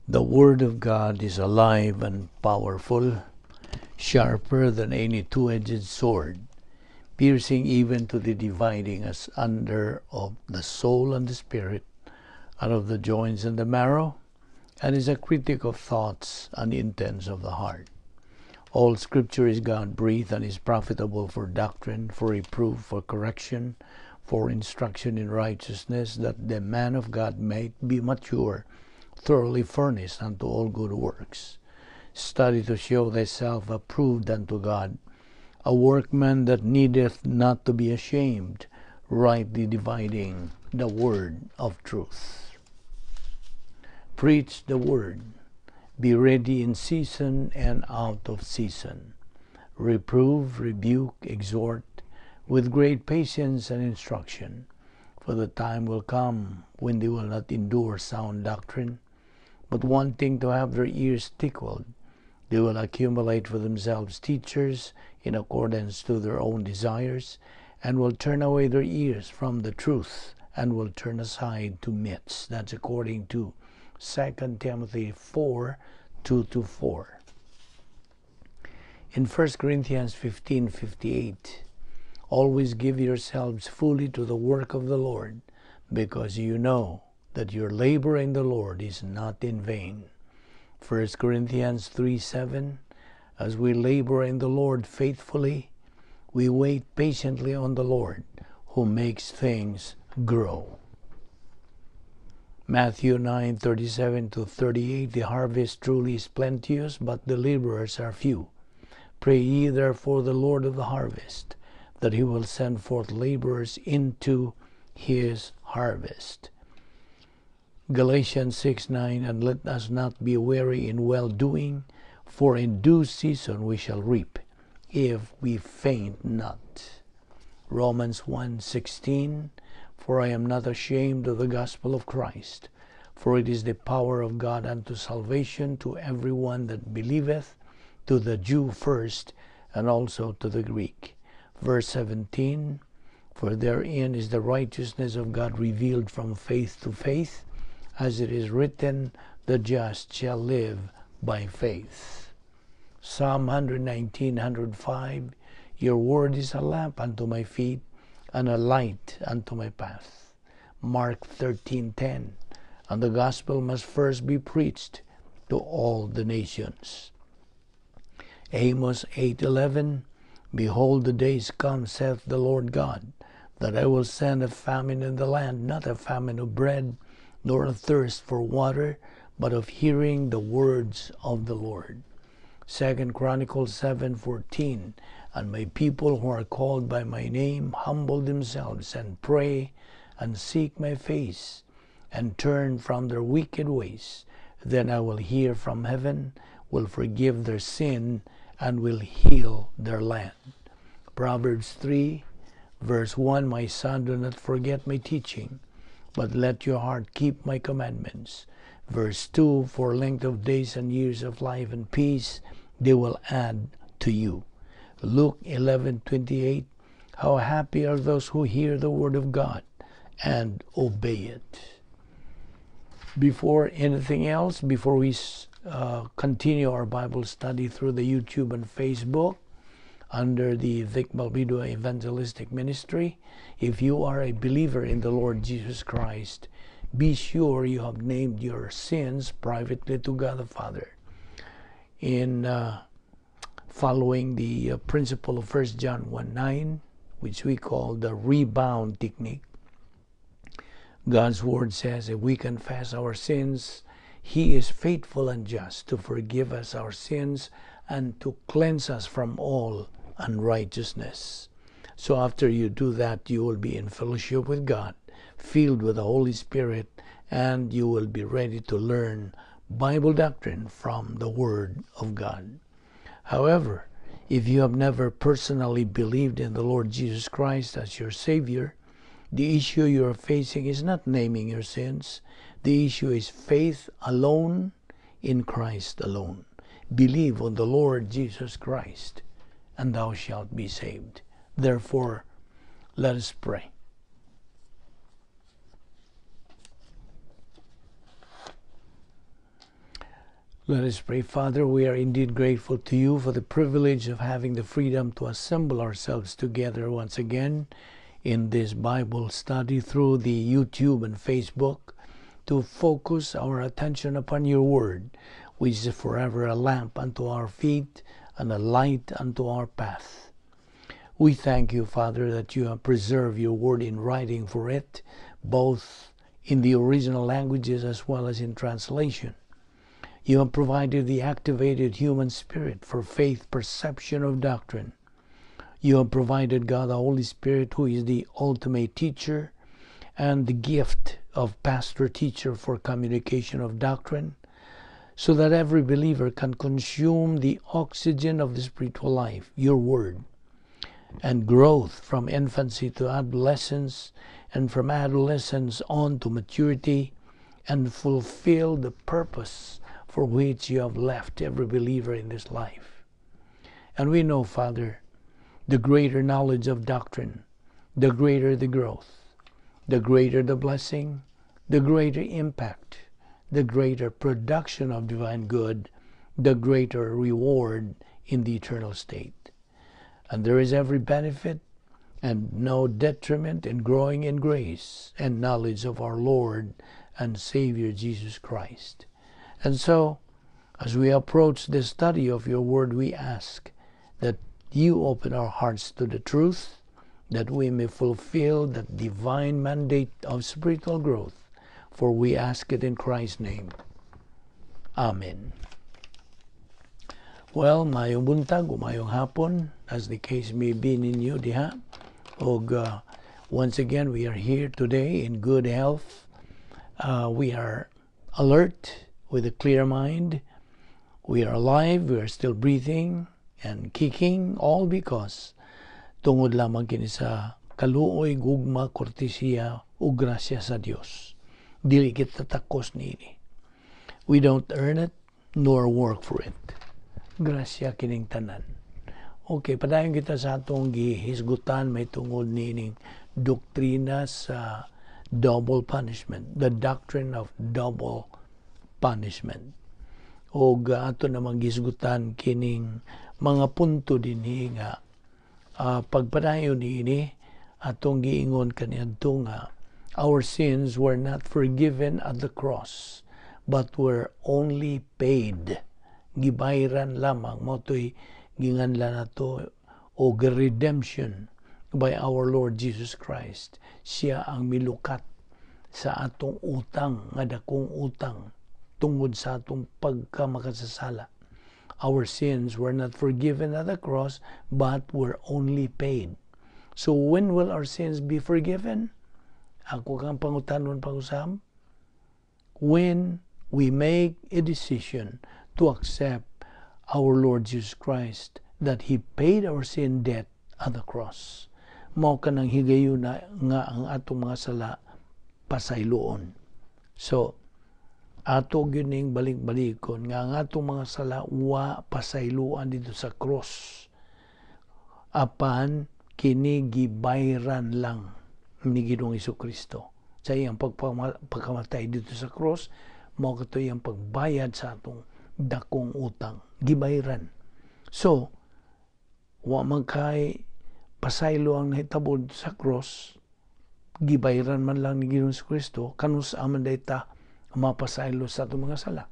The Word of God is alive and powerful, sharper than any two-edged sword, piercing even to the dividing asunder of the soul and the spirit, and of the joints and the marrow, and is a critic of thoughts and intents of the heart. All Scripture is God-breathed and is profitable for doctrine, for reproof, for correction, for instruction in righteousness, that the man of God may be mature, thoroughly furnished unto all good works. Study to show thyself approved unto God, a workman that needeth not to be ashamed, rightly dividing the word of truth. Preach the word. Be ready in season and out of season. Reprove, rebuke, exhort with great patience and instruction. For the time will come when they will not endure sound doctrine, but wanting to have their ears tickled, they will accumulate for themselves teachers in accordance to their own desires, and will turn away their ears from the truth, and will turn aside to myths. That's according to 2 Timothy 4:2-4. In 1 Corinthians 15:58, always give yourselves fully to the work of the Lord, because you know that your labor in the Lord is not in vain. 1 Corinthians 3:7, as we labor in the Lord faithfully, we wait patiently on the Lord, who makes things grow. Matthew 9:37-38, the harvest truly is plenteous, but the laborers are few. Pray ye therefore the Lord of the harvest, that he will send forth laborers into his harvest. Galatians 6:9, and let us not be weary in well-doing, for in due season we shall reap, if we faint not. Romans 1:16, for I am not ashamed of the gospel of Christ, for it is the power of God unto salvation to every one that believeth, to the Jew first, and also to the Greek. Verse 17, for therein is the righteousness of God revealed from faith to faith, as it is written, the just shall live by faith. Psalm 119:105, your word is a lamp unto my feet, and a light unto my path. Mark 13:10, and the gospel must first be preached to all the nations. Amos 8:11, behold, the days come, saith the Lord God, that I will send a famine in the land, not a famine of bread, nor a thirst for water, but of hearing the words of the Lord. 2 Chronicles 7:14, and my people who are called by my name humble themselves and pray and seek my face and turn from their wicked ways, then I will hear from heaven, will forgive their sin, and will heal their land. Proverbs 3, verse 1, my son, do not forget my teaching, but let your heart keep my commandments. Verse 2, for length of days and years of life and peace they will add to you. Luke 11:28, how happy are those who hear the word of God and obey it. Before anything else, before we continue our Bible study through the YouTube and Facebook under the Vic Balbido Evangelistic Ministry, if you are a believer in the Lord Jesus Christ, be sure you have named your sins privately to God the Father. In following the principle of 1 John 1:9, which we call the rebound technique, God's word says if we confess our sins, He is faithful and just to forgive us our sins and to cleanse us from all unrighteousness. So after you do that, you will be in fellowship with God, filled with the Holy Spirit, and you will be ready to learn Bible doctrine from the Word of God. However, if you have never personally believed in the Lord Jesus Christ as your Savior, the issue you are facing is not naming your sins. The issue is faith alone in Christ alone. Believe on the Lord Jesus Christ, and thou shalt be saved. Therefore, let us pray. Let us pray. Father, we are indeed grateful to you for the privilege of having the freedom to assemble ourselves together once again in this Bible study through the YouTube and Facebook to focus our attention upon your word, which is forever a lamp unto our feet and a light unto our path. We thank you, Father, that you have preserved your word in writing for it, both in the original languages as well as in translation. You have provided the activated human spirit for faith perception of doctrine. You have provided God the Holy Spirit, who is the ultimate teacher, and the gift of pastor teacher for communication of doctrine, so that every believer can consume the oxygen of the spiritual life, your word, and growth from infancy to adolescence, and from adolescence on to maturity, and fulfill the purpose for which you have left every believer in this life. And we know, Father, the greater knowledge of doctrine, the greater the growth, the greater the blessing, the greater impact, the greater production of divine good, the greater reward in the eternal state. And there is every benefit and no detriment in growing in grace and knowledge of our Lord and Savior Jesus Christ. And so, as we approach the study of your word, we ask that you open our hearts to the truth, that we may fulfill that divine mandate of spiritual growth. For we ask it in Christ's name. Amen. Well, maayong buntag o maayong hapon, as the case may be ninyo diha. Og once again, we are here today in good health. We are alert with a clear mind. We are alive, we are still breathing and kicking, all because tungod lamang kini sa kaluoy, gugma, kortesiya ug grasya sa Dios. Dili kita takos niini. We don't earn it nor work for it. Grasya kining tanan. Okay, padayon kita sa atong gihisgutan may tungod niining doktrina sa double punishment, the doctrine of double punishment. Og ato namang gihisgutan kining mga punto dinhi nga pagpadayon niini, atong giingon kaniadto nga our sins were not forgiven at the cross but were only paid. Gibayran lamang, mao to'y ginganlan nato og redemption by our Lord Jesus Christ. Siya ang milukat sa atong utang, nga dakong utang tungod sa atong pagkamakasasala. Our sins were not forgiven at the cross but were only paid. So when will our sins be forgiven? Ako kang pangutanon pangusam. When we make a decision to accept our Lord Jesus Christ, that He paid our sin debt at the cross. Mao kanang higayuna nga ang atong mga sala pasayloon. So, ato gyud ning balik-balikon nga ang atong mga sala wa pasayloan didto sa cross. Apan kini gibayran lang ni Ginoong Kristo sa iyang pagkamatay didto sa cross. Mao kato iyang pagbayad sa atong dakong utang, gibayran. So wa man kay pasaylo ang nahitabo sa cross, gibayran man lang ni Ginoong Kristo. Kanus-a man diay ta mapasaylo sa atong mga sala?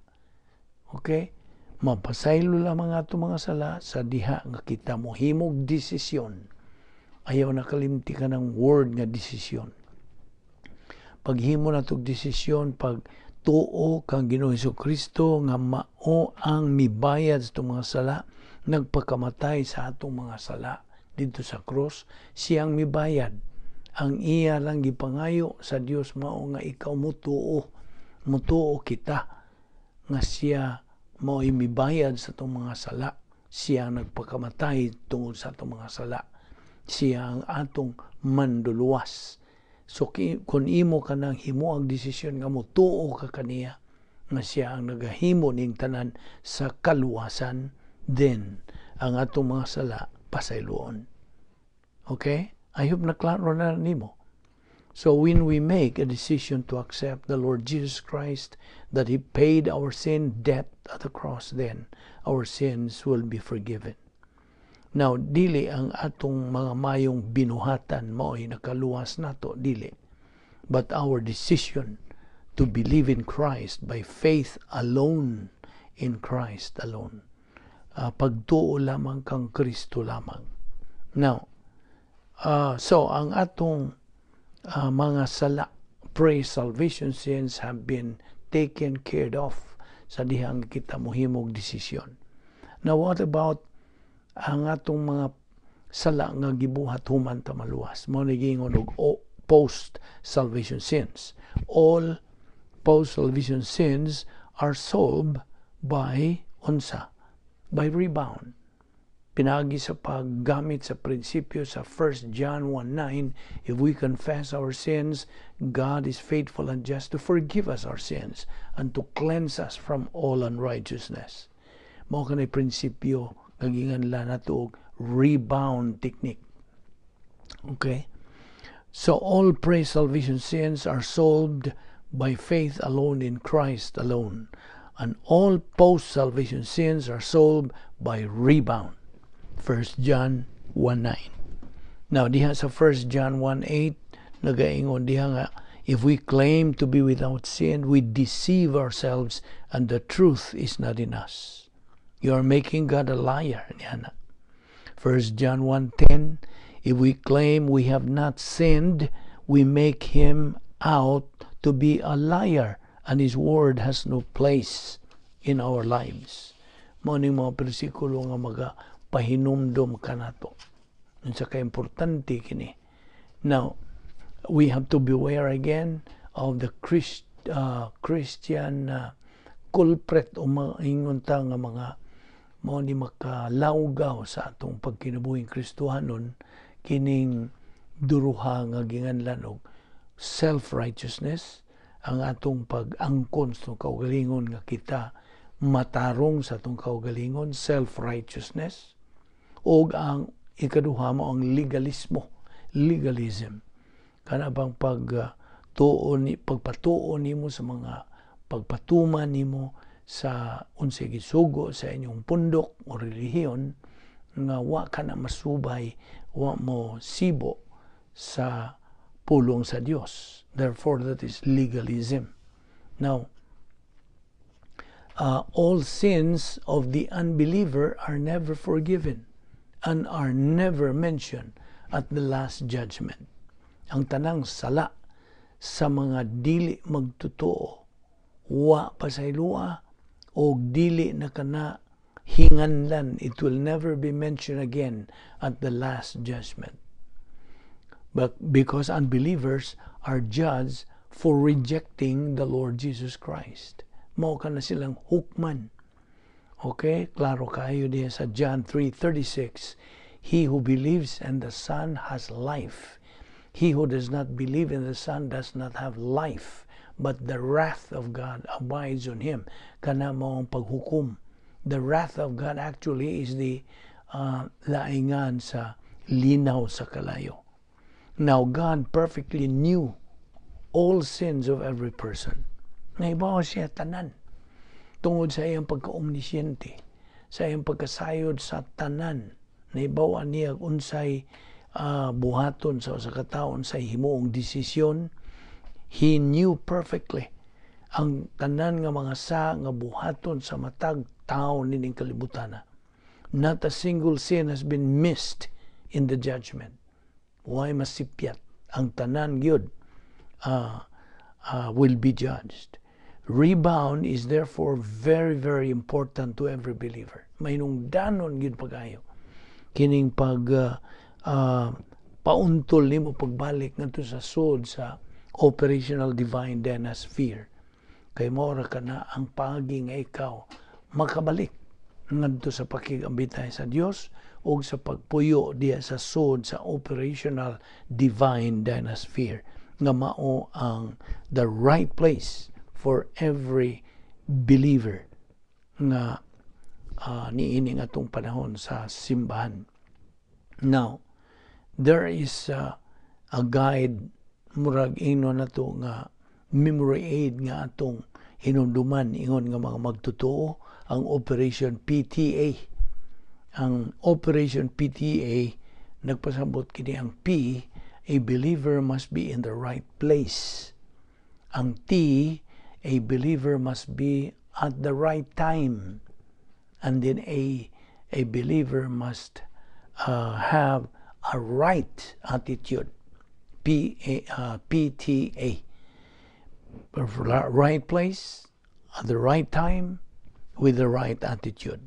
Okay, mapasaylo lamang atong mga sala sa diha nga kita mohimog desisyon. Ayaw na kalimti ka ng word nga desisyon. Paghimo natog desisyon, pag tuo kang Ginoong Kristo nga mao ang mibayad sa atong mga sala, nagpakamatay sa atong mga sala didto sa cross, siyang mibayad. Ang iya lang gipangayo sa Dios mao nga ikaw mutuo, mutuo kita nga siya mao'y mibayad sa atong mga sala. Siya ang nagpakamatay tungod sa atong mga sala. Siya ang atong manduluwas. So kung imo ka nang himuag desisyon nga mutuo ka kaniya, nga siya ang nagahimo ning tanan sa kaluwasan, then ang atong mga sala pasayloon. Okay? I hope na klaro na nimo. So when we make a decision to accept the Lord Jesus Christ, that He paid our sin debt at the cross, then our sins will be forgiven. Now, dili ang atong mga mayong binuhatan mao'y nakaluwas nato, dili. But our decision to believe in Christ by faith alone, in Christ alone. Pagtuo lamang kang Kristo lamang. Now, so ang atong mga sala, pre-salvation sins, have been taken care of sa dihang kita mohimog desisyon. Now, what about ang atong mga sala nga gibuhat human ta maluwas? Mao ni giingon og post-salvation sins. All post-salvation sins are solved by unsa? By rebound. Pinagi sa paggamit sa prinsipyo sa 1 John 1:9, if we confess our sins, God is faithful and just to forgive us our sins and to cleanse us from all unrighteousness. Mao kanay prinsipyo nga ginganlan nato og rebound technique. Okay? So all pre-salvation sins are solved by faith alone in Christ alone. And all post-salvation sins are solved by rebound. 1 John 1:9. Now, diha sa 1 John 1:8, nagaingon diha nga, if we claim to be without sin, we deceive ourselves and the truth is not in us. You are making God a liar. Niya na. 1 John 1:10, if we claim we have not sinned, we make him out to be a liar and his word has no place in our lives. Mao ning mga bersikulo nga maga pahinumdom kanato. Unsa ka importante kini. Now, we have to beware again of the Christian culprit o maingon ta nga mga mao ni makalawgaw sa atong pagkinabuhing Kristohanon, kining duruha nga ginganlan og self-righteousness, ang atong pag-angkon sa atong kaugalingon nga kita matarong sa atong kaugalingon, self-righteousness, og ang ikaduha mao ang legalismo, legalism, kana bang pag tuo ni pagpatuo nimo sa mga pagpatuman nimo sa unsay gisugo sa inyong pundok o relihiyon nga wa ka na masubay, wa mo sibo sa pulong sa Dios. Therefore, that is legalism. Now, all sins of the unbeliever are never forgiven and are never mentioned at the last judgment. Ang tanang sala sa mga dili magtotoo, wa pasaylua o dili na kana hinganlan, it will never be mentioned again at the last judgment. But because unbelievers are judged for rejecting the Lord Jesus Christ. Mao kana silang hukman. Okay? Klaro kayo diya sa John 3:36. He who believes in the Son has life. He who does not believe in the Son does not have life, but the wrath of God abides on him. Kana mao ang paghukom. The wrath of God actually is the laingan sa linaw sa kalayo. Now, God perfectly knew all sins of every person. Nahibaw siya tanan. Tungod sa iyang pagka-omnisciente, sa iyang pagkasayod sa tanan, nahibaw niya unsay buhaton sa usa ka tawo, unsay himuong desisyon. He knew perfectly ang tanan nga mga sa nga buhaton sa matag tao nining kalibutan. Not a single sin has been missed in the judgment. Way masipyat? Ang tanan gyud will be judged. Rebound is therefore very, very important to every believer. Mahinungdanon gyud pag-ayo kining pag pauntol nimo pagbalik ngadto sa sud sa operational divine dynasphere. Kay mao ra kana ang paagi nga ikaw makabalik ngadto sa pakig-ambitay sa Dios ug sa pagpuyo diya sa sud sa operational divine dynasphere nga mao ang the right place for every believer nga niining atong panahon sa simbahan. Now, there is a guide murag ingnon nato nga memory aid nga atong hinumduman ingon nga mga magtotoo, ang Operation PTA. Ang Operation PTA, nagpasabot kini ang P, a believer must be in the right place. Ang T, a believer must be at the right time. And then A, a believer must have a right attitude. P A PTA. Right place, at the right time, with the right attitude.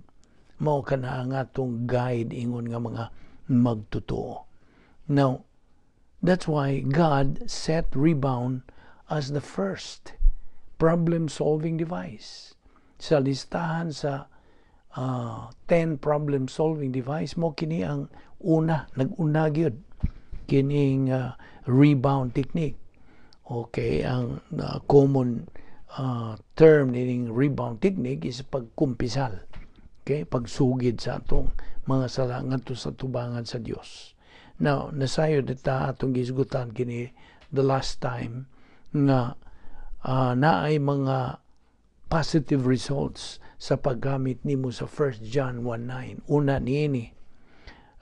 Mao kana ang atong guide ingon nga mga magtotoo. Now, that's why God set rebound as the first problem-solving device. Sa listahan sa 10 problem-solving device mo, kini ang una, nag-una gyud kining rebound technique. Okay, ang common term nining rebound technique is pagkumpisal. Okay, pagsugid sa atong mga sala ngadto sa tubangan sa Dios. Now, nasayod ta atong gisgutan kini the last time nga naay mga positive results sa paggamit nimo sa 1 John 1:9. Una niini,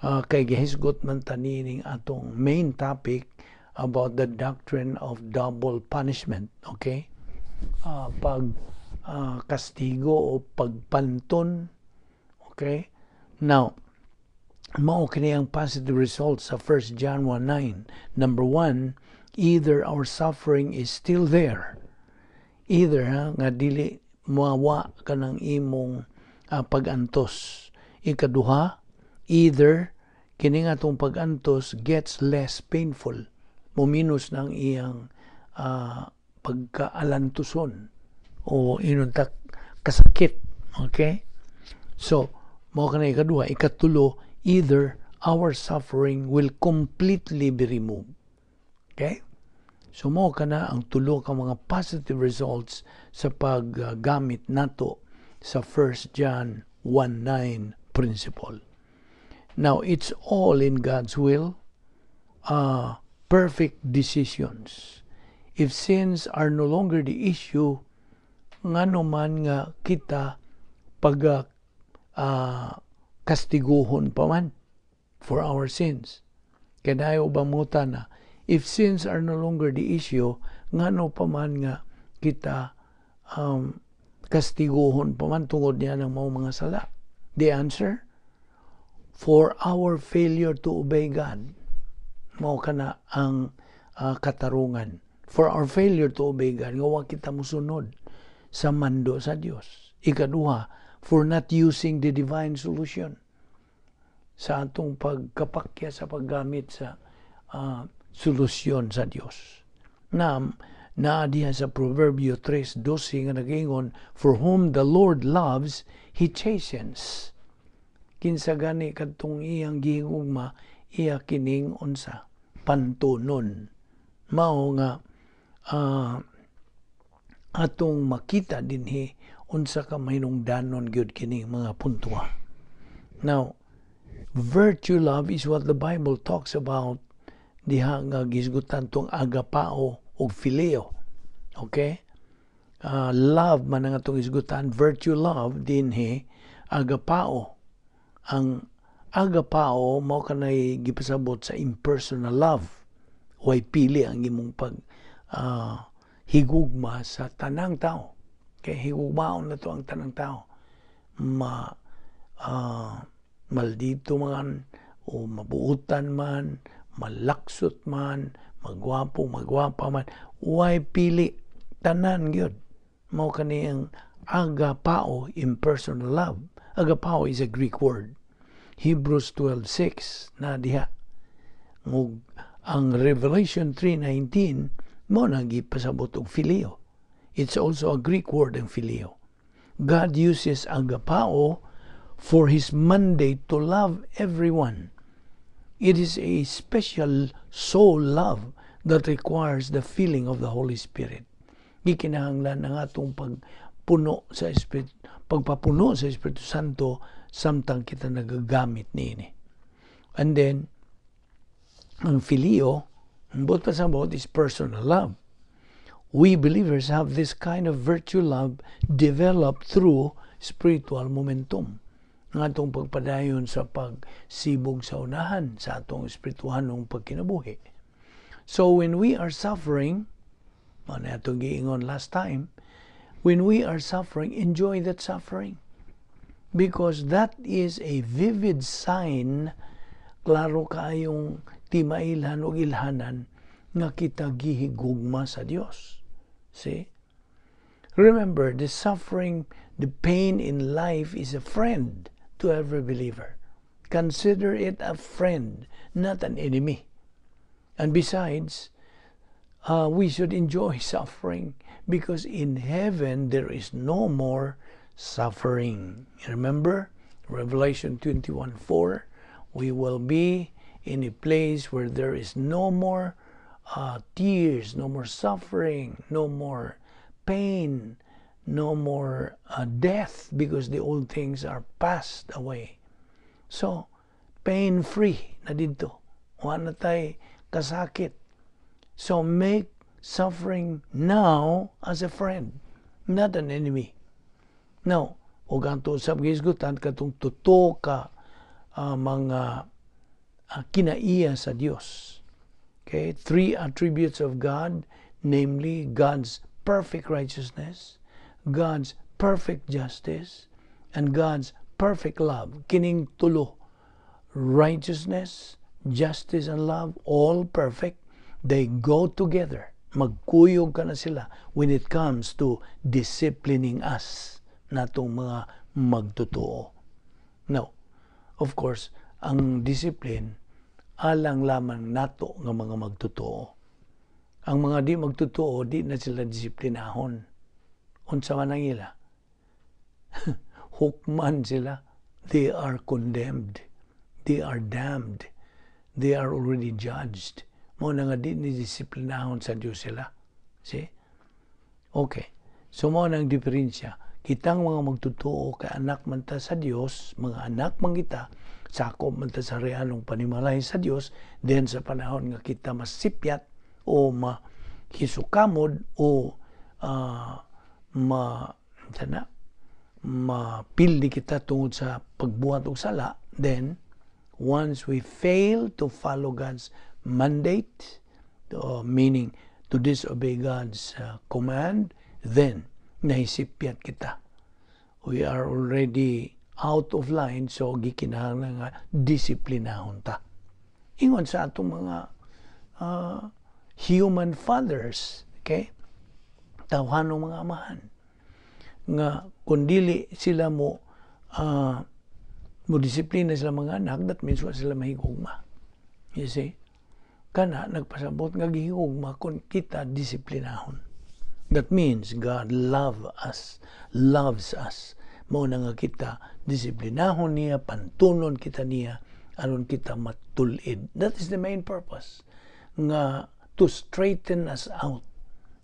kay gihisgot man ta niining atong main topic about the doctrine of double punishment, okay? Pag kastigo o pagpanton, okay? Now, mao kini ang positive results sa 1 John 1:9. Number one, either our suffering is still there. Either ha, nga dili mawa kanang imong pag-antos. Ikaduha, either kini nga atong pag-antos gets less painful. Muminus ng iyang pagkaalantuson o inuntak kasakit. Okay? So, mao kana ikaduha. Ikatulo, either our suffering will completely be removed. Okay? So mao kana ang tulo ka mga positive results sa paggamit nato sa 1 John 1:9 principle. Now, it's all in God's will. Perfect decisions. If sins are no longer the issue, ngano man nga kita pag kastiguhon pa man for our sins? Kaya ba muta na, if sins are no longer the issue, ngano pa man nga kita kastiguhon pa man tungod niya ng mga sala? The answer, for our failure to obey God. Mao kana ang katarungan. For our failure to obey God, nga wa kita musunod sa mando sa Dios. Ikaduha, for not using the divine solution sa atong pagkapakya sa paggamit sa solusyon sa Dios. Na naa diha sa Proverbio 3:12 nga nagaingon, "For whom the Lord loves, He chastens." Kinsa gani kadtong iyang gihigugma, iya kining unsa? Pantunon. Mao nga atong makita dinhi unsa ka mahinungdanon gyud kini mga puntoha. Now, virtue love is what the Bible talks about diha nga gisgutan tong agapao ug phileo. Okay? Love man ang atong isgutan, virtue love dinhi agapao. Ang agapao mao kanay gipasabot sa impersonal love. Way pili ang imong pag higugma sa tanang tao. Kay higugmaon na to ang tanang tao. Ma maldito man o mabuutan man, malaksot man, magwapo, magwapa man, way pili, tanan gyud. Mao kani ang agapao, impersonal love. Agapao is a Greek word. Hebrews 12:6 na diha. Ug ang Revelation 3:19 mo na gipasabot og phileo. It's also a Greek word, ang phileo. God uses agapao for His mandate to love everyone. It is a special soul love that requires the filling of the Holy Spirit. Gikinahanglan ang atong pagpuno sa Espiritu, pagpapuno sa Espiritu Santo samtang kita nagagamit niini. And then ang phileo Buot pasabot is personal love. We believers have this kind of virtue love developed through spiritual momentum. Nga atong pagpadayon sa pagsibog sa unahan sa atong espirituhanong pagkinabuhi. So when we are suffering, mao na atong giingon last time, when we are suffering, enjoy that suffering. Because that is a vivid sign, klaro kaayong timailhan o ilhanan nga kita gihigugma sa Dios. See? Remember, the suffering, the pain in life is a friend to every believer. Consider it a friend, not an enemy. And besides, we should enjoy suffering because in heaven there is no more suffering. Remember, Revelation 21:4, we will be in a place where there is no more tears, no more suffering, no more pain, no more death because the old things are passed away. So, pain-free na didto. Wa na tay kasakit. So, make suffering now as a friend, not an enemy. Now, ug ang usab gihisgutan katong tuto ka mga kinaiya sa Dios. Okay, three attributes of God, namely God's perfect righteousness, God's perfect justice, and God's perfect love. Kining tulo, righteousness, justice, and love, all perfect. They go together. Magkuyog kana sila when it comes to disciplining us natong mga magtotoo. Now, of course, ang discipline alang lamang nato nga mga magtotoo. Ang mga di magtotoo, di na sila disiplinahon. Unsa man ang ila? Hukman sila. They are condemned. They are damned. They are already judged. Mao na nga di ni disiplinahon sa Dios sila. See? Okay. So mao nang diferensya. Kitang mga magtotoo kay anak man ta sa Dios, mga anak man kita, sakop man ta sa realong panimalay sa Dios, then sa panahon nga kita masipyat o mahisukamod o ma sana mapildi kita tungod sa pagbuhat og sala, then once we fail to follow God's mandate, meaning to disobey God's command, then nahisipyat kita. We are already out of line, so gikinahanglan nga disiplinahon ta. Ingon sa atong mga human fathers, okay? Tawhanong mga amahan nga kung dili sila mo disiplina sila mga anak, that means wa sila mahigugma. You see? Kana nagpasabot nga gihigugma kung kita disiplinahon. That means God love us, loves us. Mao na nga kita disiplinahon niya, pantunon kita niya, aron kita matulid. That is the main purpose. Nga to straighten us out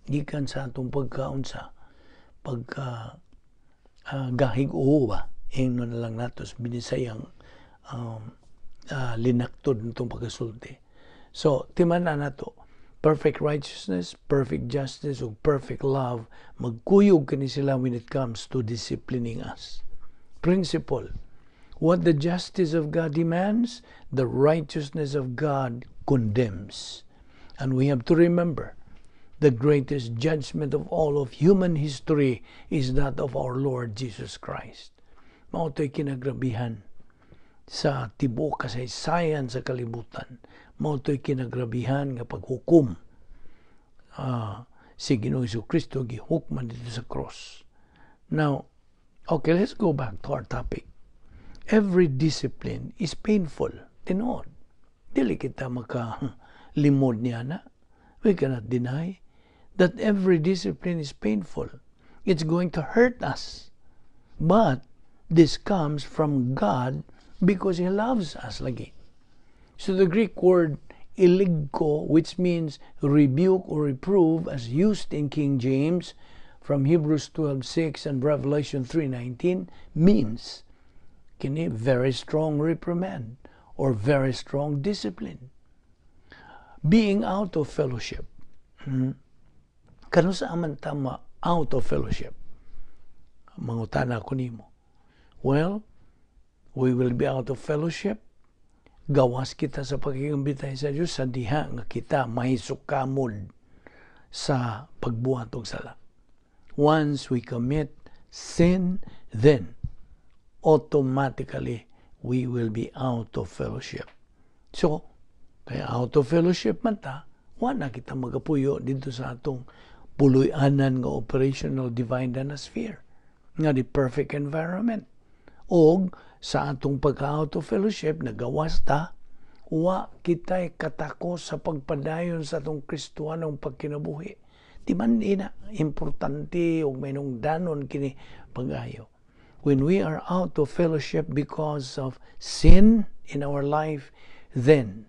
gikan sa atong pagkaunsa, pagka gahig uho ba, ingnon na lang nato sa Binisayang linaktod nitong pagkasulti. So, timan na nato, perfect righteousness, perfect justice, ug perfect love, magkuyog kini sila when it comes to disciplining us. Principle, what the justice of God demands, the righteousness of God condemns. And we have to remember, the greatest judgment of all of human history is that of our Lord Jesus Christ. Mao to'y kinagrabihan sa tibuok kasaysayan sa kalibutan. Mao to'y kinagrabihan nga paghukom. Si Ginoong Kristo gihukman didto sa cross. Now, okay, let's go back to our topic. Every discipline is painful. Tinuod. Dili kita maka limod niya na. We cannot deny that every discipline is painful. It's going to hurt us. But this comes from God because He loves us lagi. So the Greek word elegcho, which means rebuke or reprove, as used in King James from Hebrews 12:6 and Revelation 3:19, means kini very strong reprimand or very strong discipline. Being out of fellowship. Kanus-a man ta ma out of fellowship? Mangutana ko nimo. Well, we will be out of fellowship. Gawas kita sa pagkikambitay sa Diyos sa diha nga kita mahisukamod sa pagbuhat og sala. Once we commit sin, then automatically we will be out of fellowship. So, kaya out of fellowship man ta, wa na kita magapuyo dito sa atong puloy-anan nga operational divine danasphere nga the perfect environment. Og sa atong pagka-out of fellowship, nagawas ta, wa kita'y katako sa pagpadayon sa atong Kristohanong pagkinabuhi. Di man ina importante og may danon kini pag-ayo. When we are out of fellowship because of sin in our life, then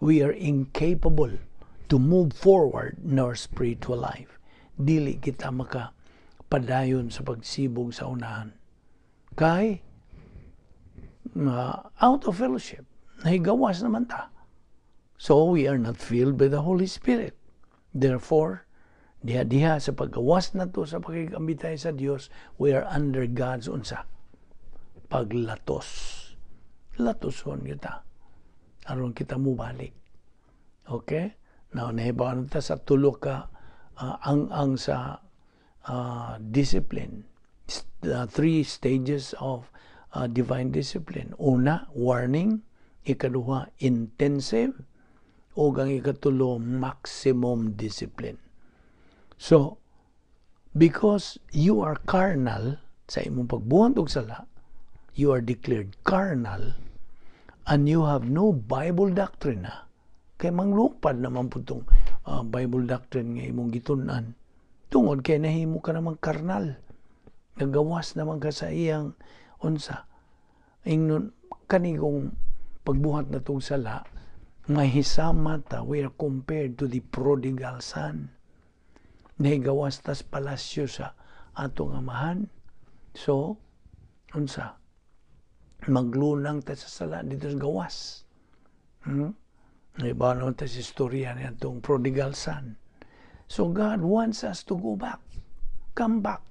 we are incapable to move forward in our spiritual life. Dili kita maka padayon sa pagsibog sa unahan. Kay out of fellowship, nahigawas naman ta. So we are not filled by the Holy Spirit. Therefore, diha-diha sa paggawas na to sa pakigambitay sa Dios, we are under God's unsa? Paglatos. Latoson kita. Aron kita mubalik. Okay? Now, nahibawan ta sa tulo ka ang-ang sa discipline. The three stages of divine discipline. Una, warning. Ikaduha, intensive. O ang ikatulo, maximum discipline. So, because you are carnal, sa imong pagbuhat og sala, you are declared carnal, and you have no Bible doctrine na. Kay manglupad naman po itong Bible doctrine nga imong gitun-an. Tungod kay nahimo ka namang karnal. Nagawas naman ka sa iyang unsa. Ingnon kanigong pagbuhat na tong sala, mahisama ta, we are compared to the prodigal son. Nahigawas tas palasyo sa atong amahan. So, unsa? Maglunang ta sa sala dito sa gawas. Iba naman ta sa istorya niya itong prodigal son. So God wants us to go back. Come back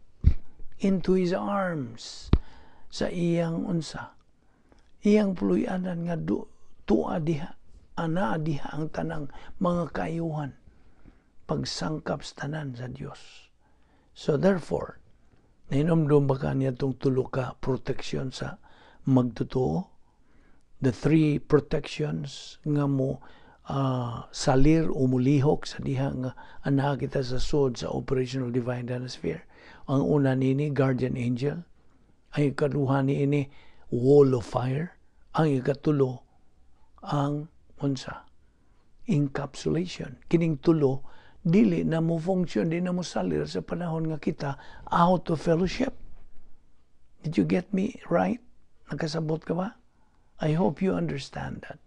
into His arms sa iyang unsa. Iyang puluyanan nga tuwa diha, ana diha ang tanang mga kayuhan pagsangkap sa tanan sa Dios. So therefore, nahinomdom ba ka niya itong tulo ka protection sa magtotoo? The three protections nga mo salir o mulihok sa diha nga anaa kita sa sud sa operational divine sphere. Ang una nini, guardian angel. Ang ikaduha niini, wall of fire. Ang ikatulo, ang unsa? Encapsulation. Kining tulo, dili na mo function, di na mo salir sa panahon nga kita out of fellowship. Did you get me right? Nakasabot ka ba? I hope you understand that.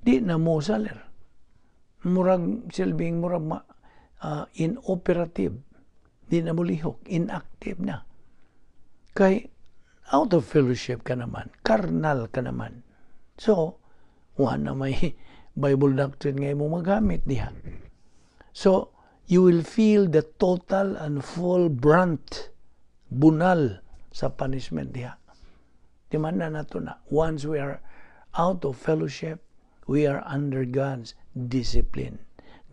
Di na mo salir. Murag silbing murag ma, inoperative. Di na mo lihok, inactive na. Kay out of fellowship ka naman, carnal ka naman. So, wa na may Bible doctrine nga imong magamit diha. So, you will feel the total and full brunt, bunal sa punishment diha. Di man na nato na. Once we are out of fellowship, we are under God's discipline.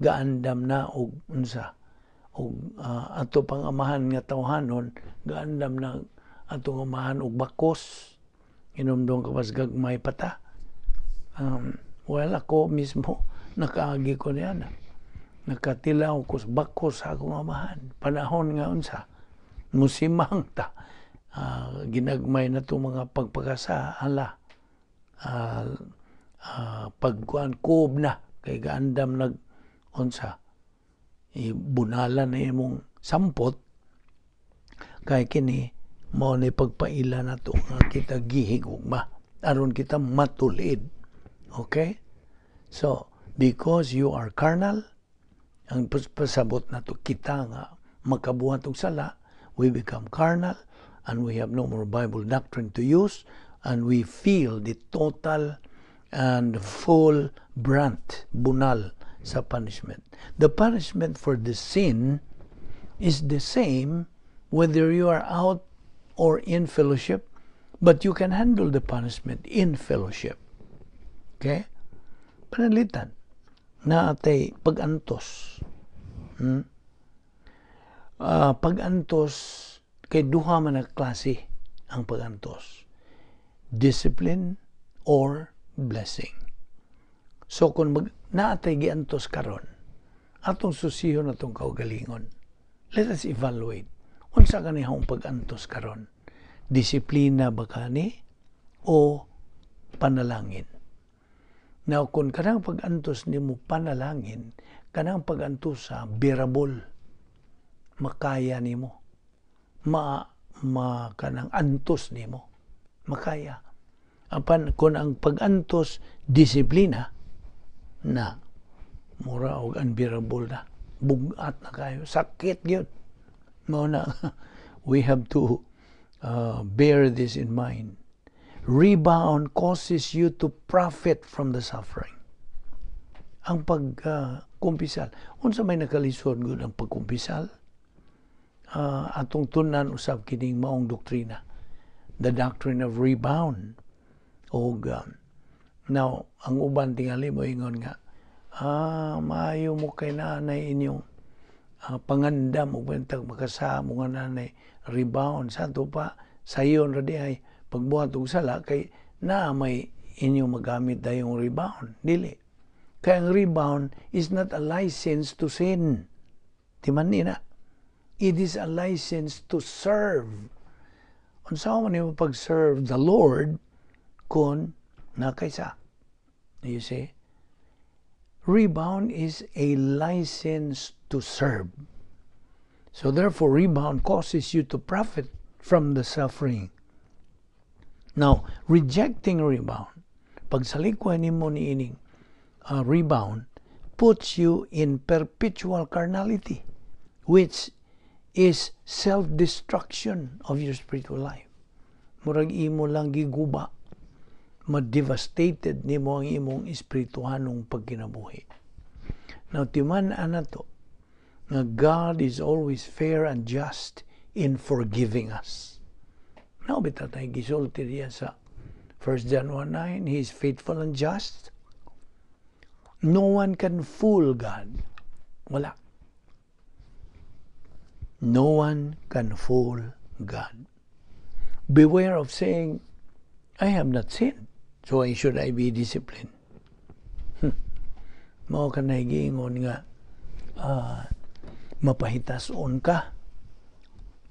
Gaandam na og unsa og ato pang amahan nga tawhanon, gaandam na atong amahan og bakos. Inomdong ka mas gagmay pata. Well, ako mismo, nakaagi ko niya na. Nakatilaw ko sa bakos sa akong amahan. Panahon nga unsa, musimang ta. Ginagmay na itong mga pagpakasa, hala. Pagkuan kob na, kay gaandam nag unsa, ibunalan na imong sampot, kay kini mao ni pagpaila na to nga kita gihigugma aron kita matulid. Okay, so because you are carnal, ang pasabot na to, kita nga makabuhat og sala, we become carnal and we have no more Bible doctrine to use and we feel the total and full brunt, bunal. sa punishment. The punishment for the sin is the same whether you are out or in fellowship, but you can handle the punishment in fellowship. Okay? Pananglitan, naa tay pag-antos. Pag-antos, kay duha man ang klase ang pag-antos. Discipline or blessing. So kung naa tay giantos karon, atong susihon atong kaugalingon. Let us evaluate. Unsa kani akong pag-antos karon? Disiplina ba kani o panalangin? Now, kung kanang pag-antos nimo panalangin, kanang pag-antos sa bearable, makaya nimo. Ma kanang antos nimo. Makaya. Apan kung ang pag-antos disiplina na, mura og unbearable na. Bugat na kayo. Sakit gyud. Mao na we have to bear this in mind. Rebound causes you to profit from the suffering. Ang pagkumpisal. Unsa may nakalisod gud ang pagkumpisal? Atong tun-an usab kining maong doktrina. The doctrine of rebound. Og now, ang uban tingali mo ingon nga, maayo mo kay nanay inyong pangandam og bantag makasamo nga nanay rebound sa ato pa sayon ra di ay pagbuhat og sala kay na may inyong magamit dayong rebound. Dili. Kay ang rebound is not a license to sin. Timan ni na. It is a license to serve. Unsa man nimo pag-serve the Lord kung nakaysa? You see? Rebound is a license to serve. So therefore, rebound causes you to profit from the suffering. Now, rejecting rebound, pagsalikway nimo niining rebound, puts you in perpetual carnality, which is self-destruction of your spiritual life. Murag imo lang giguba, ma-devastated nimo ang imong espirituhanong pagkinabuhi. Now, timan-an nato nga God is always fair and just in forgiving us. Now, bitaw tay gisulti diya sa 1 John 1:9, He is faithful and just. No one can fool God. Wala. No one can fool God. Beware of saying, "I have not sinned, so why should I be disciplined?" Mao ka giingon nga mapahitason ka.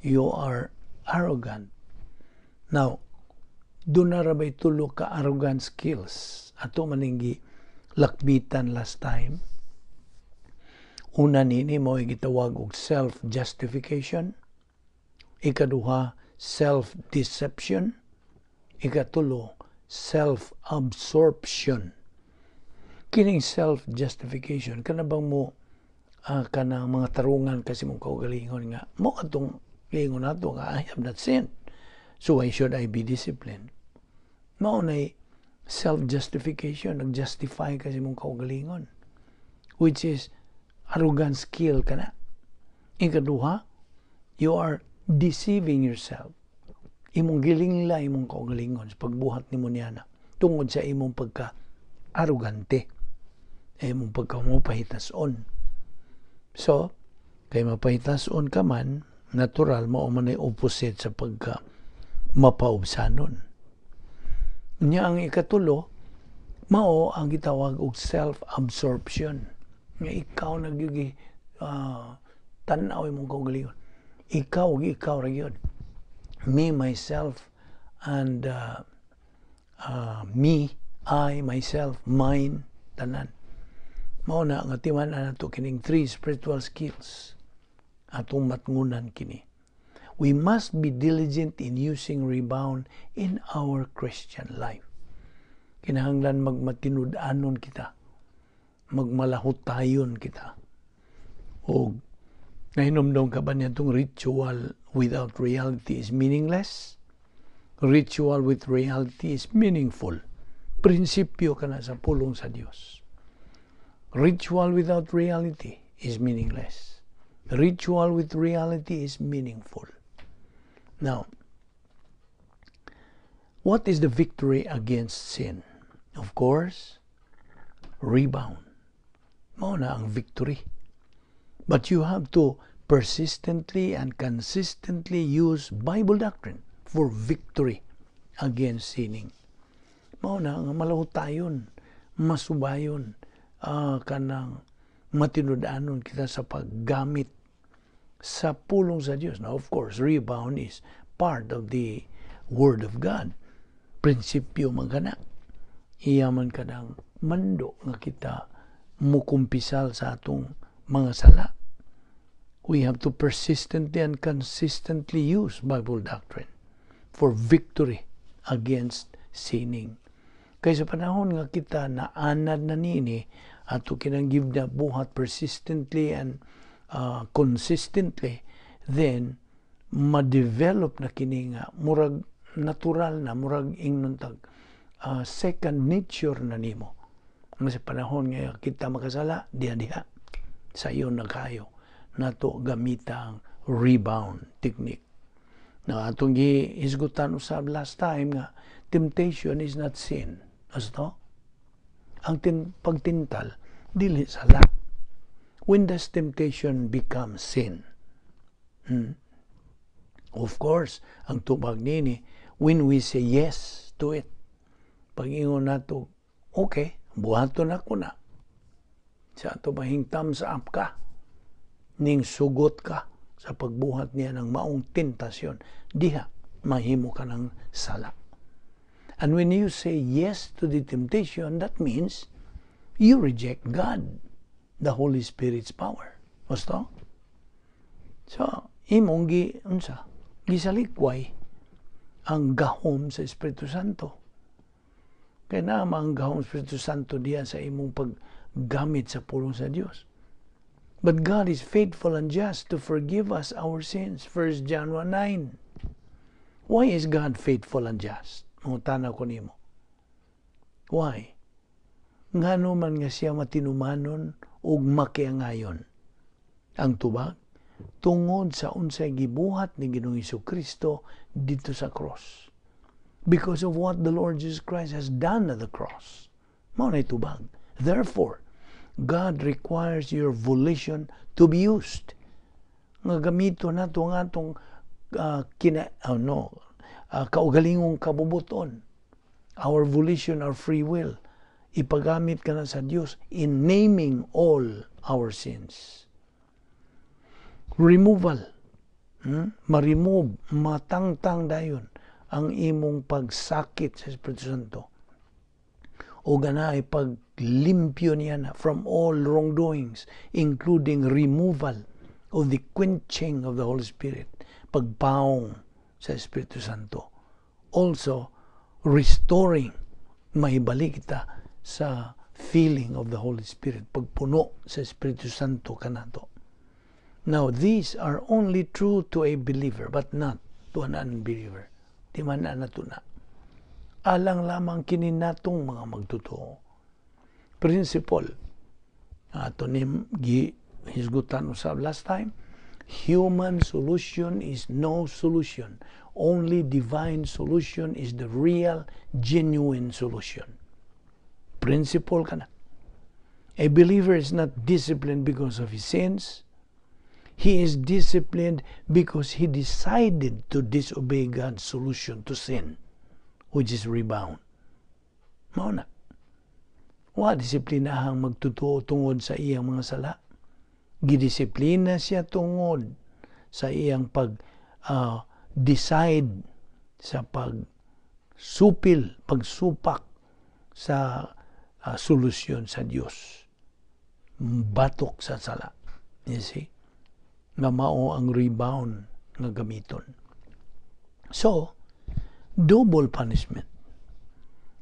You are arrogant. Now, duna ra bay tulo ka arrogant skills? Ato maning lakbitan last time. Una nini mo gitawag og self-justification. Ikaduha, self-deception. Ikatulo, self-absorption. Kining self-justification, kana bang mo kanang mga tarungan kasi mong kaugalingon nga mo atong giingon nato nga, "I have not sinned, so why should I be disciplined?" Mao nay self-justification, nag-justify kasi mong kaugalingon, which is arrogant skill kana. Ikaduha, you are deceiving yourself. Imong gilingla imong kaugalingon sa pagbuhat nimo niana tungod sa imong pagka arrogante, imong pagka mapahitason. So, kay mapahitason ka man, natural mao man ay opposite sa pagka mapaubsanon. Nya ang ikatulo, mao ang gitawag og self-absorption. Nga ikaw nagyugi tan-aw imong kaugalingon. Ikaw ug ikaw ra gyud. Me, myself, and me, I, myself, mine, tanan. Mao na nga timan-an nato kining three spiritual skills, atong matngunan kini. We must be diligent in using rebound in our Christian life. Kinahanglan magmatinud-anon kita. Magmalahutayon kita. O nahinumdom ka ba niya itong ritual without reality is meaningless? Ritual with reality is meaningful. Prinsipyo ka na sa pulong sa Dios. Ritual without reality is meaningless. Ritual with reality is meaningful. Now, what is the victory against sin? Of course, rebound. Mao na ang victory. But you have to persistently and consistently use Bible doctrine for victory against sinning. Mao na nga malahutayon, masubayon, kanang matinud-anon kita sa paggamit sa pulong sa Dios. Now, of course, rebound is part of the Word of God. Prinsipyo man kana. Iya man kanang mando nga kita mukumpisal sa atong mga sala. We have to persistently and consistently use Bible doctrine for victory against sinning. Kay sa panahon nga kita naanad na nini, ato kinang give na buhat persistently and consistently, then ma-develop na kini nga murag natural na, murag ingnon tag second nature na nimo. Nga sa panahon nga kita makasala, diha diha sa iyo na kayo nato gamita ang rebound technique. Na atong gihisgutan usab last time nga temptation is not sin. Asto? Ang pagtintal dili sala. When does temptation become sin? Of course, ang tubag nini, when we say yes to it. Pag ingon nato, "Okay, buhaton ako na." Sa ato bahing thumbs up ka, ning sugot ka sa pagbuhat niya ng maong tentasyon, diha mahimo ka ng sala. And when you say yes to the temptation, that means you reject God, the Holy Spirit's power. Gusto? So, imong gi, unsa? Gisalikway ang gahom sa Espiritu Santo. Kaya na ang gahom sa Espiritu Santo diya sa imong paggamit sa pulong sa Dios. But God is faithful and just to forgive us our sins. 1 John 1:9. Why is God faithful and just? Mangutana ko nimo. Why? Ngano man nga siya matinumanon ug makiangayon? Ang tubag, tungod sa unsay gibuhat ni Ginoong Kristo dito sa cross. Because of what the Lord Jesus Christ has done at the cross. Mao na tubag. Therefore, God requires your volition to be used. Nga gamito nato ang atong kina, oh no, kaugalingong kabubuton. Our volition, our free will. Ipagamit ka na sa Dios in naming all our sins. Removal. Ma-remove, matangtang dayon ang imong pagsakit sa Espiritu Santo. O gana ay paglimpyo niya na from all wrongdoings, including removal of the quenching of the Holy Spirit, pagpaong sa Espiritu Santo. Also, restoring, maibalik kita sa feeling of the Holy Spirit, pagpuno sa Espiritu Santo kanato. Now, these are only true to a believer, but not to an unbeliever. Di man na nato na. Alang lamang kini natong mga magtotoo. Principle, ato ni gi hisgutan usab last time, human solution is no solution. Only divine solution is the real, genuine solution. Principle kana. A believer is not disciplined because of his sins. He is disciplined because he decided to disobey God's solution to sin, which is rebound. Mao na. Wa disiplinahang magtotoo tungod sa iyang mga sala. Gidisiplina siya tungod sa iyang pag decide sa pagsupil, pagsupak sa solusyon sa Dios. Batok sa sala. You see? Nga mao ang rebound nga gamiton. So, double punishment.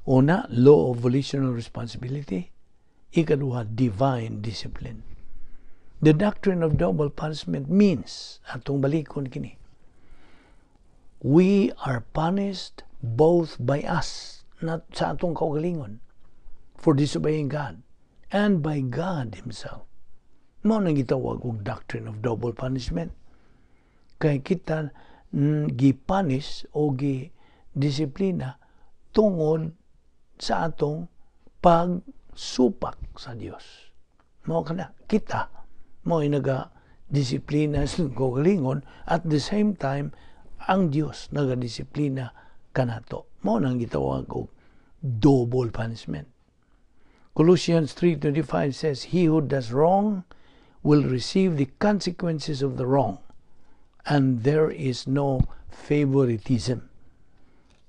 Una, law of volitional responsibility. Ikaduha, divine discipline. The doctrine of double punishment means, atong balikon kini, we are punished both by us, not sa atong kaugalingon, for disobeying God, and by God Himself. Mao nang gitawag og doctrine of double punishment. Kay kita gi-punish o gi-disiplina tungod sa atong pagsupak sa Dios. Mao kana kita mao naga disiplina sa kaugalingon, at the same time ang Dios nagadisiplina kanato. Mao nang gitawag og double punishment. Colossians 3:25 says, "He who does wrong will receive the consequences of the wrong, and there is no favoritism."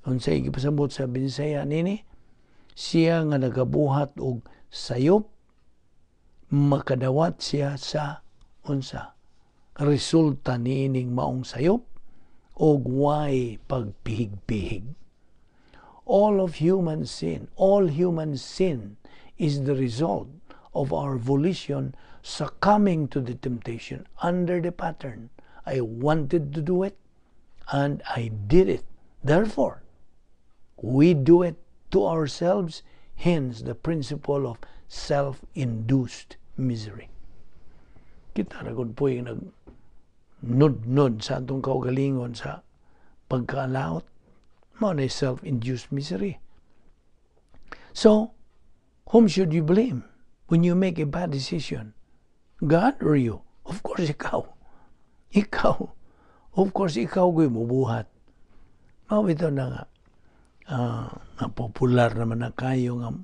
Unsay gipasabot sa Binisaya nini? Siya nga nagabuhat og sayop, makadawat siya sa unsa? Resulta niining maong sayop og way pagpihig-pihig. All of human sin, all human sin is the result of our volition succumbing to the temptation under the pattern, "I wanted to do it and I did it. Therefore, we do it to ourselves," hence the principle of self-induced misery. Kita ra gud po yung nag nudnod sa atong kaugalingon sa pagkaalaot. Mao na self-induced misery. So, whom should you blame when you make a bad decision? God or you? Of course, ikaw. Ikaw. Of course, ikaw ko'y mubuhat. Mao ito na nga, nga popular naman na kayo nga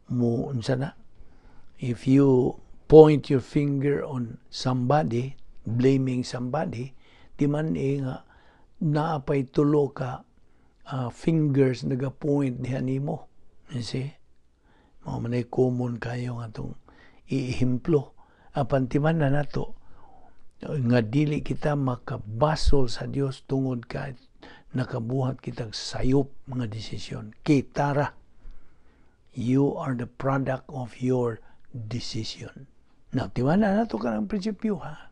mo unsa na. If you point your finger on somebody, blaming somebody, di man eh nga naapay tulo ka fingers naga-point diha nimo. You see? Mao man ay common kayo nga atong iihimplo. Apan timan na nato nga dili kita makabasol sa Dios tungod kay nakabuhat kitag sayop mga desisyon. Kitara. You are the product of your decision. Now, timan na nato kanang prinsipyo ha.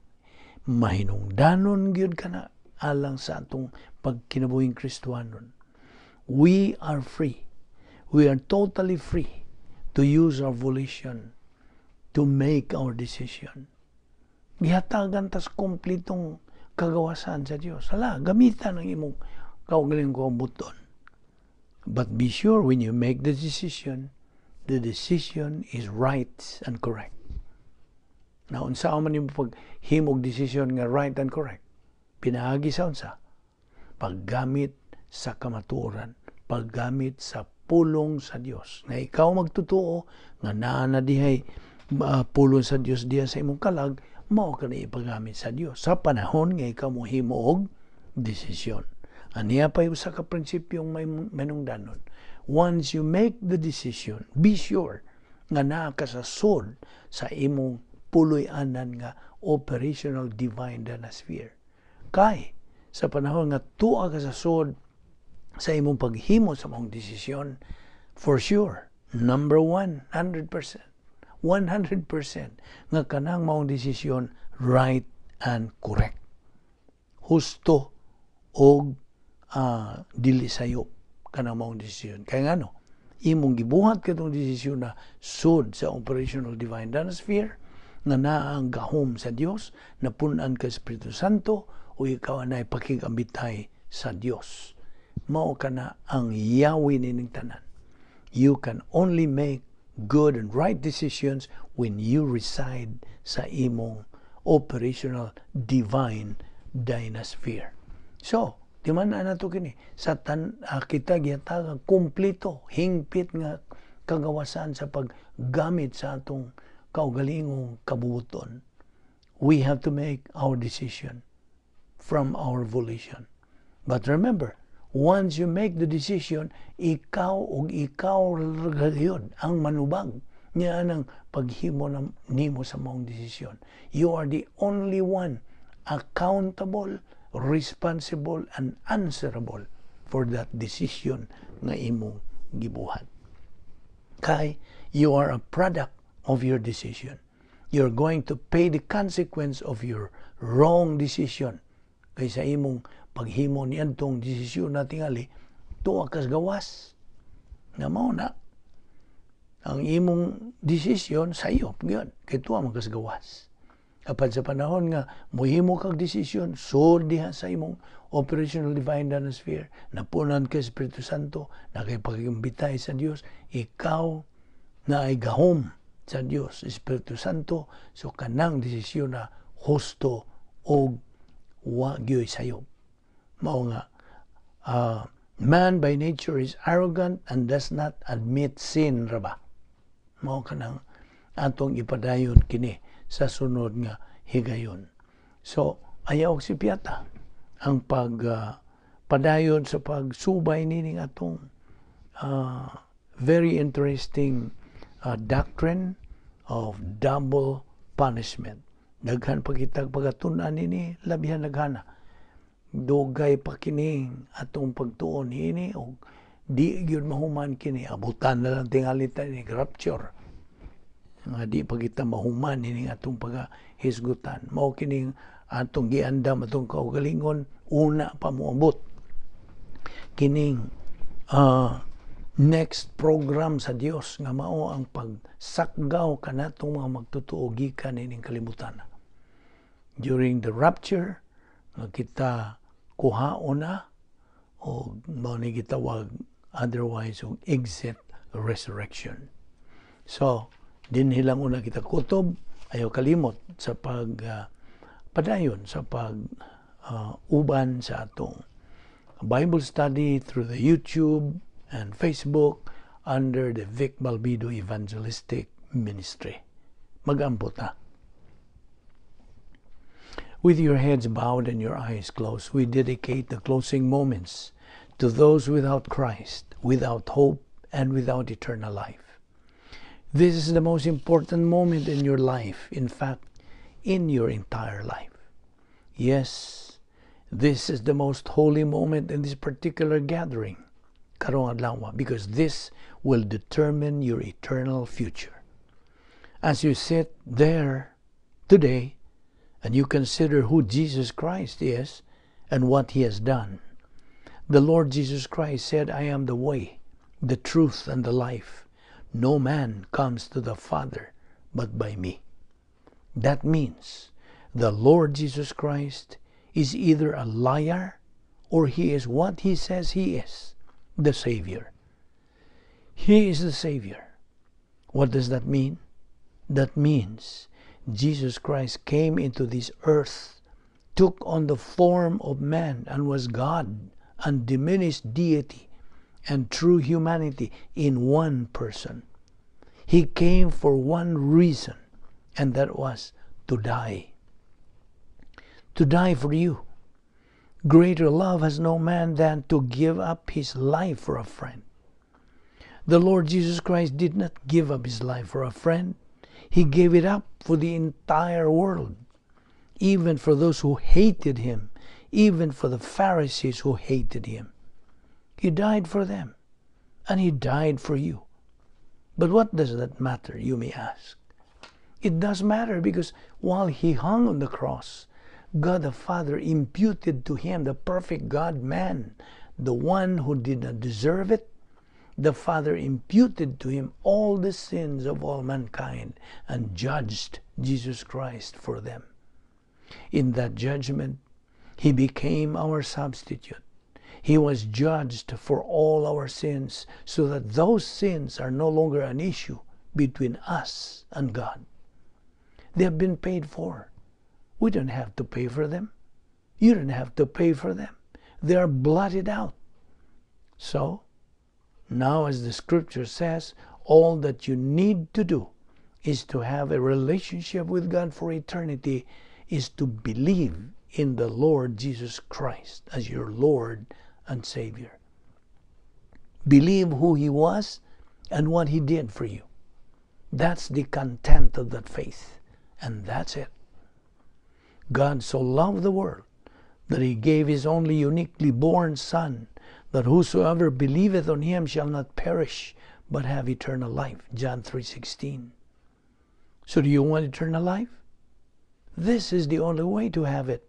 Mahinungdanon gyud kana alang sa atong pagkinabuhing Kristohanon. We are free. We are totally free to use our volition to make our decision. Gihatagan tas kompletong kagawasan sa Dios. Hala, gamitan ang imong kaugaling buton. But be sure when you make the decision is right and correct. Now, unsa man nimo paghimog decision nga right and correct? Pinaagi sa unsa? Paggamit sa kamatuoran, paggamit sa pulong sa Dios. Nga ikaw magtotoo nga naa na dihay pulong sa Dios diha sa imong kalag, mao ka na ipagamit sa Dios sa panahon nga ikaw mohimo og desisyon. Aniya pa usa ka prinsipyong may manungdanon. Once you make the decision, be sure nga naa ka sa sud sa imong puloy-anan nga operational divine sphere. Kay sa panahon nga tuwa ka sa sud sa imong paghimo sa mong desisyon, for sure, number one, 100%, 100% nga kanang maong desisyon right and correct. Husto og dili sayop kanang maong desisyon. Kaya ngano, imong gibuhat katong desisyon na sud sa operational divine sphere nga naa ang gahom sa Dios, napun-an ka Espiritu Santo o ikaw anay pakigambitay sa Dios. Mao kana ang yawi nining tanan. You can only make good and right decisions when you reside sa imong operational divine dynasphere. So, di man na nato kini sa tan kita gihatagan kumpleto hingpit nga kagawasan sa paggamit sa atong kaugalingong kabubuton. We have to make our decision from our volition. But remember, once you make the decision, ikaw ug ikaw gyud ang manubag niya ng paghimo na nimo sa maong desisyon. You are the only one accountable, responsible, and answerable for that decision nga imong gibuhat. Kay you are a product of your decision. You're going to pay the consequence of your wrong decision. Kay sa imong paghimo ni adtong desisyon na tingali, tuwa kas gawas. Na mao na. Ang imong desisyon sayop gyud kay tuwa man ka sa gawas. Apan sa panahon nga mohimo kag desisyon sud diha sa imong operational divine danasphere, napunan kay Espiritu Santo, na kay pagimbitay sa Dios, ikaw na ay gahom sa Dios Espiritu Santo, so kanang desisyon na husto og wa gyoy sayop. Mao nga man by nature is arrogant and does not admit sin ra ba. Mao kanang atong ipadayon kini sa sunod nga higayon. So, ayaw sipyata ang pag padayon sa pagsubay nining atong very interesting doctrine of double punishment. Daghan pa kitag pagatun-an nini, labihan daghana. Dugay pa kining atong pagtuon niini og di gyud mahuman kini, abutan na lang tingali ta ni rapture nga di pa kita mahuman ini atong pagahisgutan. Mao kining atong giandam atong kaugalingon una pa moabot kining next program sa Dios nga mao ang pagsakgaw kanatong mga magtotoo gikan ining kalibutan. During the rapture nga kita kuhaon na o mao ni gitawag otherwise og exit resurrection. So, dinhi lang una kita kutob. Ayaw kalimot sa pag padayon sa pag uban sa atong Bible study through the YouTube and Facebook under the Vic Balbido Evangelistic Ministry. Magampo ta. With your heads bowed and your eyes closed, we dedicate the closing moments to those without Christ, without hope, and without eternal life. This is the most important moment in your life, in fact, in your entire life. Yes, this is the most holy moment in this particular gathering, karong adlaw, because this will determine your eternal future. As you sit there today and you consider who Jesus Christ is and what he has done, the Lord Jesus Christ said, "I am the way, the truth, and the life. No man comes to the Father but by me." That means the Lord Jesus Christ is either a liar or he is what he says he is, the Savior. He is the Savior. What does that mean? That means Jesus Christ came into this earth, took on the form of man, and was God, undiminished deity and true humanity in one person. He came for one reason, and that was to die. To die for you. Greater love has no man than to give up his life for a friend. The Lord Jesus Christ did not give up his life for a friend. He gave it up for the entire world, even for those who hated him, even for the Pharisees who hated him. He died for them, and he died for you. But what does that matter, you may ask? It does matter because while he hung on the cross, God the Father imputed to him, the perfect God man, the one who did not deserve it. The Father imputed to him all the sins of all mankind and judged Jesus Christ for them. In that judgment, he became our substitute. He was judged for all our sins so that those sins are no longer an issue between us and God. They have been paid for. We don't have to pay for them. You don't have to pay for them. They are blotted out. So, now, as the scripture says, all that you need to do is to have a relationship with God for eternity, is to believe in the Lord Jesus Christ as your Lord and Savior. Believe who He was and what He did for you. That's the content of that faith. And that's it. God so loved the world that He gave His only uniquely born Son, that whosoever believeth on Him shall not perish, but have eternal life. John 3:16. So do you want eternal life? This is the only way to have it.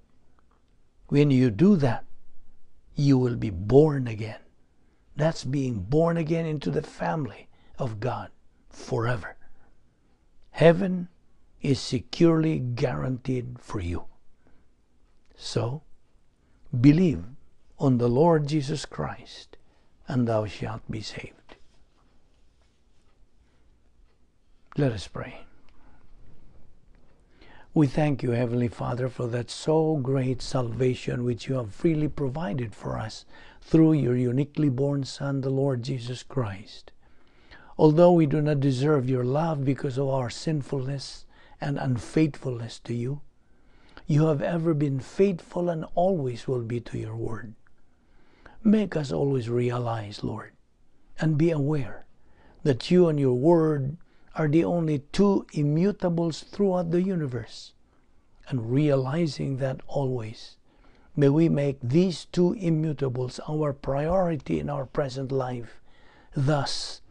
When you do that, you will be born again. That's being born again into the family of God, Forever. Heaven is securely guaranteed for you. So, believe on the Lord Jesus Christ, and thou shalt be saved. Let us pray. We thank you, Heavenly Father, for that so great salvation which you have freely provided for us through your uniquely born Son, the Lord Jesus Christ. Although we do not deserve your love because of our sinfulness and unfaithfulness to you, you have ever been faithful and always will be to your word. Make us always realize, Lord, and be aware that you and your word are the only two immutables throughout the universe. And realizing that always, may we make these two immutables our priority in our present life, thus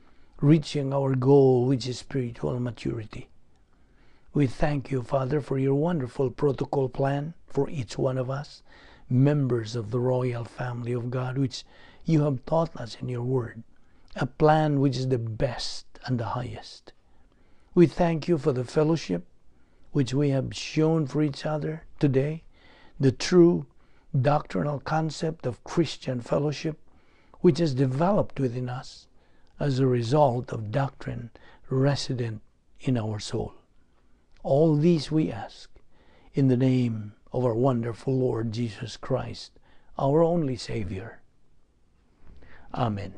reaching our goal, which is spiritual maturity. We thank you, Father, for your wonderful protocol plan for each one of us, members of the royal family of God, which you have taught us in your word, a plan which is the best and the highest. We thank you for the fellowship which we have shown for each other today, the true doctrinal concept of Christian fellowship, which has developed within us as a result of doctrine resident in our soul. All these we ask in the name of our wonderful Lord Jesus Christ, our only Savior. Amen.